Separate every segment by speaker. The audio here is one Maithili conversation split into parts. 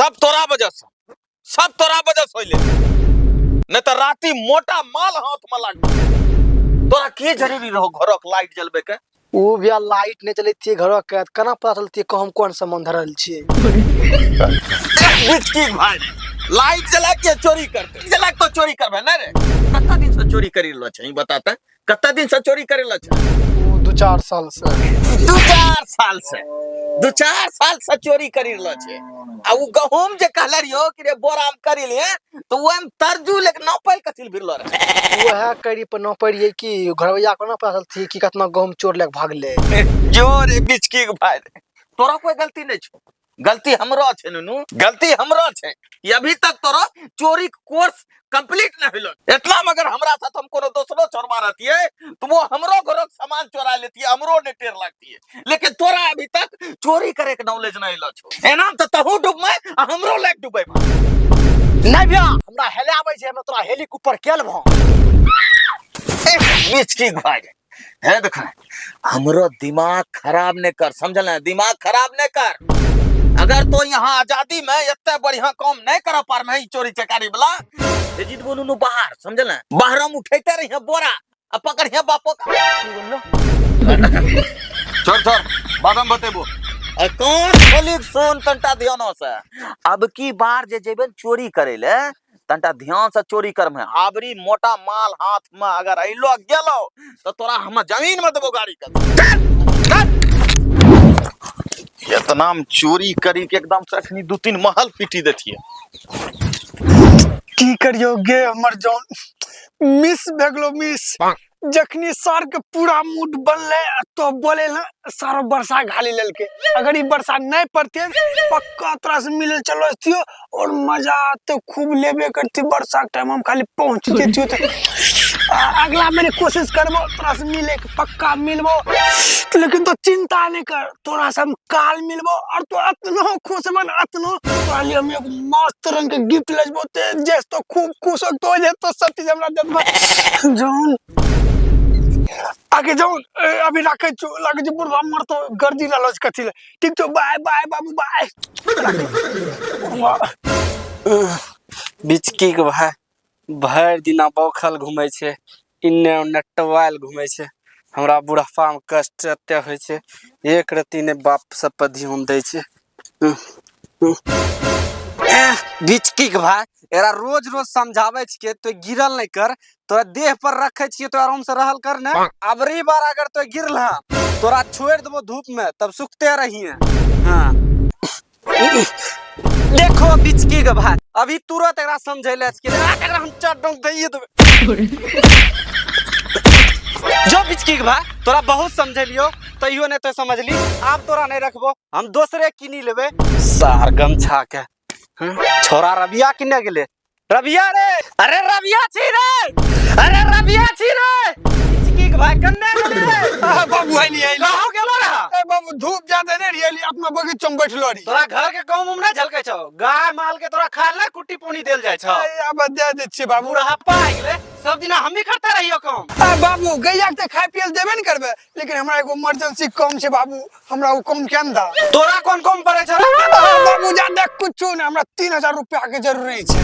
Speaker 1: सब तोरा वजह से, सब तोरा वजह से होइले, नहीं तो राती मोटा माल हाथ में लाग। तोरा की जरूरी रहो घरक लाइट जलबे के?
Speaker 2: ओ भैया लाइट नहीं चलैतियै घरक के, केना पता चलतियै कि हम कोन सामान धरल छियै?
Speaker 1: बुचकी भाई लाइट जला के चोरी करते, जला के तो चोरी करबे ना रे। कत्ता दिन से चोरी करी लो छै, बताते कत्ता दिन से चोरी करे ला छै?
Speaker 2: ओ 2-4 साल से।
Speaker 1: 2-4 साल से, 2-4 साल से चोरी करी रहलो छै। आ उ गहूम जे कहले रहियो कि रे बोरा में करी लिए, तो ओय में तरजू लेके नापै कथी ले भिड़लो रहे?
Speaker 2: वएह करी पर नापै रहियै कि घरवैया कोना पता चलतियै कि कतना गहूम चोर लेके भागलै।
Speaker 1: जो रे बिचकी के भाई, तोरा कोई गलती नहीं छौ, गलती हमरो छै नुनू, गलती हमरो छै कि अभी तक तोरा चोरी के कोर्स कंप्लीट नहीं होलो। इतना मगर हमरा साथ हम कोनो दोसरो चोरबा रहतिए तो वो हमरो घरक सामान चोरा लेतिए, हमरो नहीं टेर लगतिए, लेकिन तोरा अभी तक चोरी करे के नॉलेज नहीं होलो छौ। एना तो तहु डूबमे आ हमरो लाग डूबे।
Speaker 2: नहीं भैया, हमरा हेले आबै छै, हमरा तोरा हेली के ऊपर केल भ।
Speaker 1: ए, मिचकी भाई है देख, हमरो दिमाग खराब नहीं कर, समझल ना? दिमाग खराब नहीं कर। अगर तो यहाँ आजादी में इतना बढ़िया काम नहीं कर पार में चोरी चकारी वाला भेजी देबो नुनू बाहर, समझल ना? बाहर हम उठैते रहिए बोरा आ पकड़िए बापो का। छोड़ छोड़, बाद में बतेबो। आ कौन खोली सुन तंटा ध्यान से, अब की बार जे जेबे चोरी करे ले तंटा ध्यान से चोरी करमे। आबरी मोटा माल हाथ में अगर अइलो गेलो तो तोरा हम जमीन में देबो गाड़ी के। इतना हम चोरी करी के एकदम से अखनी 2-3 महल पीटी देतिए।
Speaker 3: की करियो गे हमर जान मिस भए गेलो मिस। जखनी सर के पूरा मूड बनले तो बोले ना सारो वर्षा घाली लेलके, अगर ई वर्षा नहीं पड़ते पक्का तोरा से मिले चलो जतियो और मजा तो खूब लेबे करती। वर्षा के टाइम हम खाली पहुंच जतियो तो अगला महीने कोशिश करबो तोरा से मिले के, पक्का मिलबो। लेकिन तो चिंता नहीं कर, तोरा से हम काल मिलबो और तो अतनो खुश मन अतनो तोरा लिए हम एगो मस्त रंग के गिफ्ट ले जबो, ते जेस तो खूब खुश हो तो जे तो सब चीज हमरा देबो। जान आगे जाऊन, अभी राखे छु, लागे छै बुढ़वा मर तो गर्जी रहलो छै कथी ले। ठीक छौ, बाय बाय बाबू बाय।
Speaker 4: बिचकी के भाई भरि दिना बौखल घूमै छै, इन्ने उन्ने टवाइल घूमै छै। हमरा बुढ़ापा में कष्ट एते होइ छै, एक रत्ती ने बाप सब पर ध्यान दै छै। बिचकी के भाई एकरा रोज रोज समझाबै छियै तो गिरल नहीं कर, तोरा देह पर रखे छियै तो आराम से रहल कर ने। अबरी बार अगर तो गिरल हँ तोरा छोड़ देबो धूप में, तब सुखते रहिए। हाँ देखो बिचकी के भाई अभी तुरंत एकरा समझैले छियै, एकरा हम चार डोंग दैये देबै। जो बिचकी के भाई तोरा बहुत समझेलियो तैयो नहीं तो समझली, आब तोरा नहीं रखबो, हम दोसरे किनी लेबै। सार गमछा के छोरा रबिया किने गेले? रबिया रे, अरे रबिया छी रे, अरे रबिया छी रे। बिचकी के भाई कन्ने गेले रे?
Speaker 3: बाबू आइली आइली।
Speaker 4: कहाँ गेलो रहा?
Speaker 3: ए बाबू धूप ज्यादा नहीं रही, अपना बगीचा में बैठलो रही।
Speaker 4: तोरा घर के गाँव में नहीं झलकै छौ, गाय माल के तोरा खाय ले कुट्टी पानी देल जाय छौ।
Speaker 3: ए, अब दे दे छियै बाबू।
Speaker 4: बुढ़ापा आइ गेलै, सब दिना हमही करते रहियो काम।
Speaker 3: आ बाबू गैया के तऽ खाय पिए देबे ने करबै, लेकिन हमरा एगो इमरजेंसी काम छै बाबू, हमरा ओ काम केना दा?
Speaker 4: तोरा कोन काम पड़ै छौ रे?
Speaker 3: आ, बाबू ज्यादा कुछो नहि, हमरा 3000 रुपया के जरूरी छै।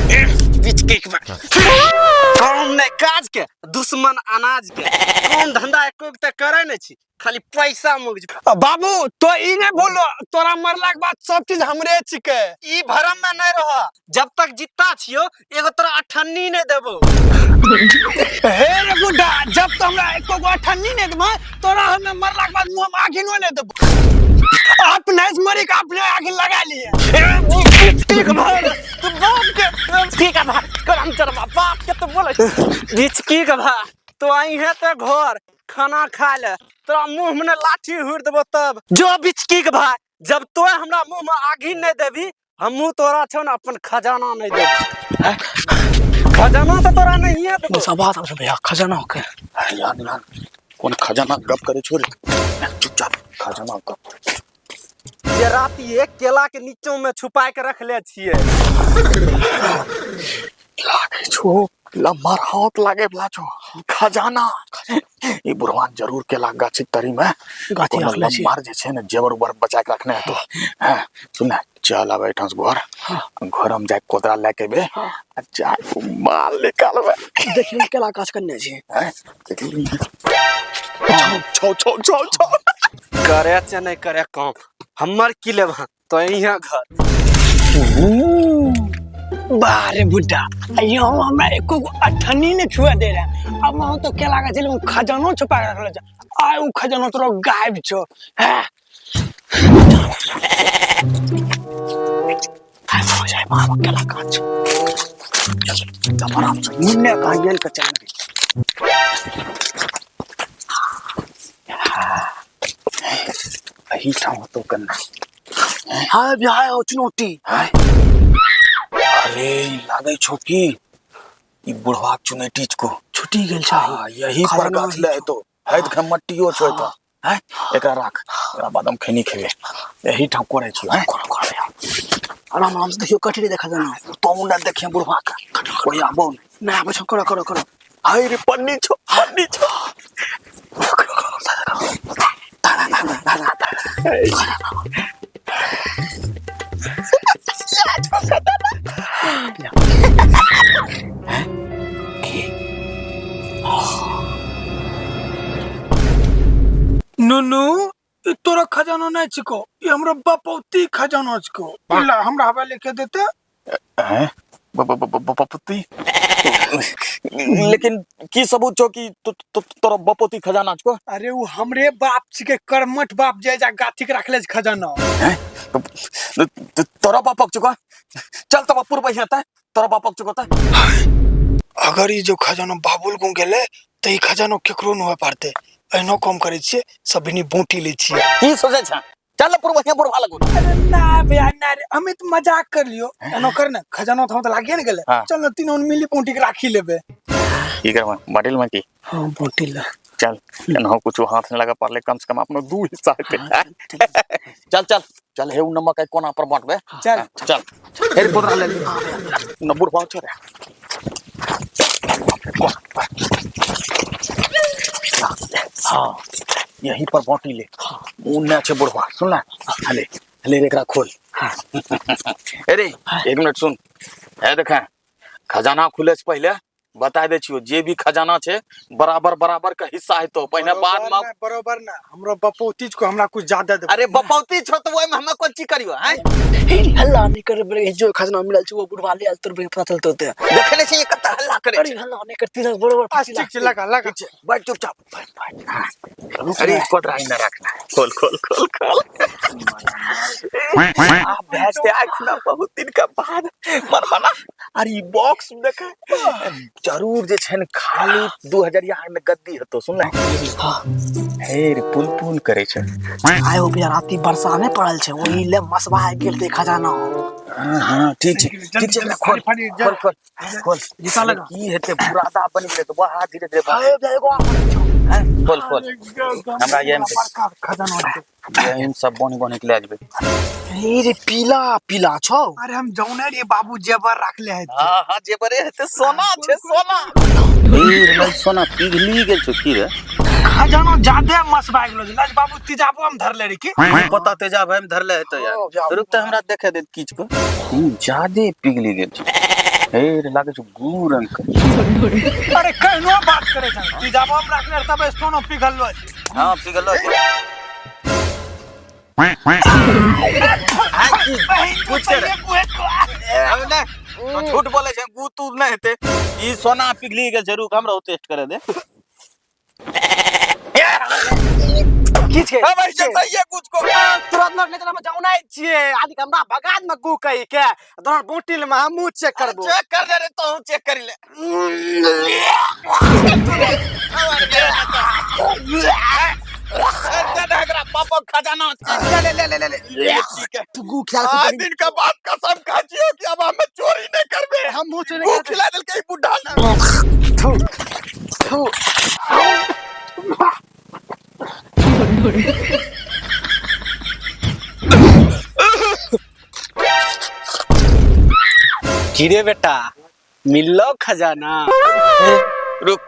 Speaker 4: काम नहि काज के, दुश्मन अनाज के। काम धंधा एको तऽ करै नहि छी, खाली पैसा मुग।
Speaker 3: आ, बाबू तो ई नहि बोलो, तोरा मरला के बाद सब चीज हमरे छिकै।
Speaker 4: ई भरम में नहीं रह, जब तक जित्ता छियो एगो तोरा अठन्नी नहीं देबो।
Speaker 3: हे रे बुढ़ा, जब तो हमरा एको गो अठन्नी नहीं देबो, तोरा हमे मरला के बाद मुंह में आगिनो नहीं देबो। अपने से मरी के अपने आगिन लगा लिए।
Speaker 4: ठीक भाई, तू बाप के ठीक है भाई, करम चरवा बाप के तो बोले बिचकी के भाई, तो आई है तो घर खाना खा ले, तोरा मुंह में लाठी हुर देबो तब। जो बिचकी के भाई, जब तो हमरा मुंह में आगिन नहीं देबी, हमहू तोरा छौ ने अपन खजाना नहीं देबो। खजाना तो तोरा नहीं है देबो।
Speaker 2: बात आबै भैया खजाना के।
Speaker 1: अरे यार यार कोन खजाना गप करे छोड़, चुपचाप खजाना गप।
Speaker 4: जे राति एक केला के नीचो में छुपा के रख ले छिए।
Speaker 1: लागे छो लम्बा हाथ लागे वाला छो खजाना। ई बुढ़वान जरूर केला गाछी तरी में
Speaker 2: गाछी
Speaker 1: कोनो
Speaker 2: रखले छी।
Speaker 1: लम्बार जे छै ने जेवर उवर बचा के रखने हेतो। हाँ, सुन ना, चल आब एहिठाम से घर घर हम जाके कोदरा लए के एबै आ जाके माल निकालबै।
Speaker 2: देखियौ केला गाछ कन्ने छै।
Speaker 1: हैं? देखली। छौ छौ छौ छौ।
Speaker 4: करे चाहे नहीं करे काम, हमर की लेब तो यहाँ घर।
Speaker 3: बारे बुड्ढा, यहाँ हमरा एको गो अठन्नी ने छुआ दे रहा। अब वहाँ तो केला गाछ छलै, उ खजानो छुपा के रखले छै। आइ उ खजानो तोरो गायब छौ। हैं?
Speaker 2: हो जाए मामा केला गाछ। चल आराम से मुन्ने कहाँ गेल के चल।
Speaker 1: एही ठाम होतो कन्ना।
Speaker 2: हाय बिहाय हो चुनौती।
Speaker 1: अरे लागै छौ कि ई बुढ़वा के चुनैती छको
Speaker 2: छुटी गेल छै।
Speaker 1: हाँ, यही पर
Speaker 2: खजाना
Speaker 1: गाछ ले तो हैत के मट्टियो छौ तो हैं। एकरा राख, एकरा बाद हम खैनी खेबे। यही ठाम करै छियो हैं।
Speaker 2: करो करो यार, आराम आराम से देखियो, कटी देखा जाना।
Speaker 1: तो न देखिए बुढ़वा के, कोई आबो नहीं।
Speaker 2: ना आबै छौ, करो करो करो।
Speaker 1: हाय रे पन्नी छौ, पन्नी छौ।
Speaker 3: नुनू, ई तोरा खजाना नहीं छिको, ई हमरा बपौती खजाना छिको। ला हमरा हवा लेके देते।
Speaker 1: हैं? बपौती? लेकिन की सबूत छौ कि तोरा बपौती खजाना छको?
Speaker 3: अरे वो हमरे बाप छिके, कर्मठ बाप जे जा गाछी के रखले छै खजाना।
Speaker 1: तोरा बापक छको? चल तब पुरबै हेतै, तोरा बापक छको त।
Speaker 3: अगर ई जो खजाना बाबुल को गेले त ई खजाना केकरो न होय पारते। एहनो कम करै छियै, सबनी बूटी लै छियै।
Speaker 1: की सोचै छ? चल पुरबै बुढ़वा लगू।
Speaker 3: अरे ना भैया ना रे, हमें तो मजाक कर लियो। एनो कर ना, खजाना तो हम तो लागिए न गेले।
Speaker 1: हाँ।
Speaker 3: चल ना तीनों मिली बूटी के राखी लेबे।
Speaker 1: की करबै बाटिल में की?
Speaker 2: हाँ बूटी ला।
Speaker 1: चल एनहो कुछ हाथ नहीं लगा पारले, कम से कम अपनो दू हिस्सा हेतै। चल चल चल, हे उ नमक के कोना पर बांटबे।
Speaker 3: चल
Speaker 1: चल हे रे बोतल ले ले। न बुढ़वा छो रे। हाँ यहीं पर बांटी ले। उ ना छे बुढ़वा, सुन ना। हले हले रे एकरा खोल। अरे एक मिनट सुन, ए देखा खजाना खुले से पहले बता दे छियो, जे भी खजाना छे बराबर बराबर का हिस्सा हेतो पहले, बाद में।
Speaker 3: बरोबर ना, हमरो बपौती को हमरा कुछ ज्यादा दे।
Speaker 1: अरे बपौती छो तो ओइ में हमरा कोन चीज करियो हैं?
Speaker 2: हे हल्ला नहीं कर बे, जो खजाना मिलल छै वो बुढ़वा ले आयल तोर बे पता चलतो ते।
Speaker 1: देखने से ये कत्ता हल्ला करे
Speaker 2: अरे हल्ला नहीं करती रह, बरोबर
Speaker 3: अच्छा, ठीक छै, लगा लगा।
Speaker 1: बैठ चुपचाप। अरे कोदरा ही ना रखना, खोल खोल खोल खोल। आप भेजते आए खुना बहुत दिन का बाद मनमना। अरे ई बॉक्स देखे जरूर जे छन खाली 2000 यार में गद्दी हतो, सुन ले। हे रे पुल पुल करे छै।
Speaker 2: आयो भैया राती वर्षा नहीं पड़ल छै, ओही ले मसबा आबि गेल ते खजाना।
Speaker 1: हां हां ठीक छै ठीक छै, खोल खोल खोल खोल।
Speaker 3: जीता लगा।
Speaker 1: की हेते बुरादा बनि गेलै त वाह धीरे धीरे
Speaker 2: आयो भैया एगो आ पड़ल छौ।
Speaker 1: खोल खोल, हमरा ये में
Speaker 3: बड़का खजाना छै।
Speaker 1: ये सब बनि बनि के ले जेबै।
Speaker 2: हे रे पीला पीला छौ।
Speaker 3: अरे हम जौने रे बाबू जेवर रखले है।
Speaker 1: हां हां जेबरे हेते, सोना छै सोना। ई रे सोना पिघली गेल छौ की रे?
Speaker 3: खजाना ज्यादा मसबा गेलो छै। लज बाबू तेजाबो हम धरले रे की?
Speaker 1: पता तेजाब हम धरले हेतै यार। रुक त हमरा देखे दे किछ को। ज्यादा पिघली गेल छौ। हे रे लागे छौ गू रंग के।
Speaker 3: अरे कहनो बात करे छै, तेजाबो हम रखले रे तब सोनो पिघललो छै।
Speaker 1: हां पिघललो छै। कुछ करे। अब नै तो झूठ बोले छै, गू तू नै हेतै। ई सोना पिघली गेल छै, रुक हमरा टेस्ट करे दे।
Speaker 4: की छै?
Speaker 1: अब ऐसे सही कुछ को।
Speaker 4: तुरंत लोग लेकिन हम जाऊ नहीं छियै, आदि के हमरा भगा दे गू कहि के तोहर बोटिल में हमहूँ चेक करबो।
Speaker 1: चेक कर ले रे, तोहू चेक कर ले। पापा खजाना
Speaker 4: ले ले ले ले ले।
Speaker 1: ठीक है।
Speaker 2: तू गू खिला
Speaker 1: आज दिन का बाद कसम खा छियो कि अब हमें चोरी नहीं करबे।
Speaker 4: हमहूँ चोरी
Speaker 1: गू खिला देलकै ई बुढ़ा ने।
Speaker 4: थू थू। की रे बेटा, मिललो खजाना?
Speaker 1: रुक,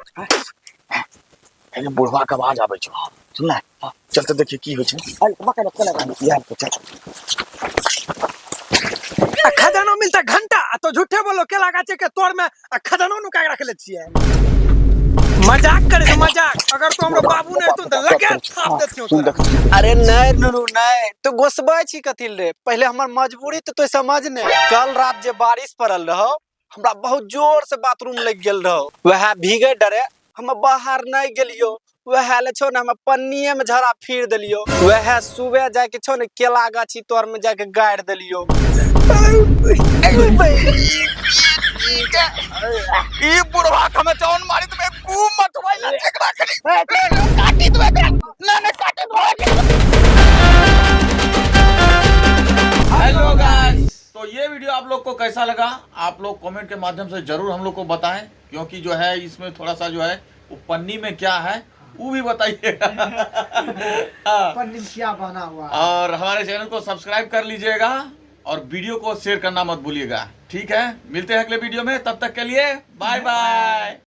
Speaker 1: अरे बुढ़वा के आवाज आबै छौ, सुन ले। चल त देखिए की होइ छै। यार चल।
Speaker 3: आ खजानो मिलता घंटा, आ तो झूठे बोलो केला गाछे के तोड़ में आ खजानो नुका के रख ले छियै। मजाक करे छै मजाक, अगर तो हमरो बाबू नहीं तो लगे थाप देतियो तोरा।
Speaker 4: अरे नहीं नुनू नहीं, तो गोसबै छी कथी रे? पहले हमर मजबूरी तो तोय समझ ने। कल रात जे बारिश पड़ल रहो, हमरा बहुत जोर से बाथरूम लग गेल रहो, वह भीगे डरे हम बाहर नहीं गेलियो, वह ले छो ने हम पन्निये में झड़ा फिर देलियो, वह सुबह जाके छो ने केला गाछी तोर में जाके गाड़ देलियो।
Speaker 1: ई बुढ़वा के हमें जौन मारी तो गू मत होई ला एकरा खरी काटी दो एकरा ना ना काटी दो। हेलो गाइस, तो ये वीडियो आप लोग को कैसा लगा आप लोग कमेंट के माध्यम से जरूर हम लोग को बताएं, क्योंकि जो है इसमें थोड़ा सा जो है वो पन्नी में क्या है वो भी बताइएगा। हाँ।
Speaker 2: पन्नी में क्या बना हुआ।
Speaker 1: और हमारे चैनल को सब्सक्राइब कर लीजिएगा और वीडियो को शेयर करना मत भूलिएगा। ठीक है, मिलते हैं अगले वीडियो में, तब तक के लिए बाय बाय।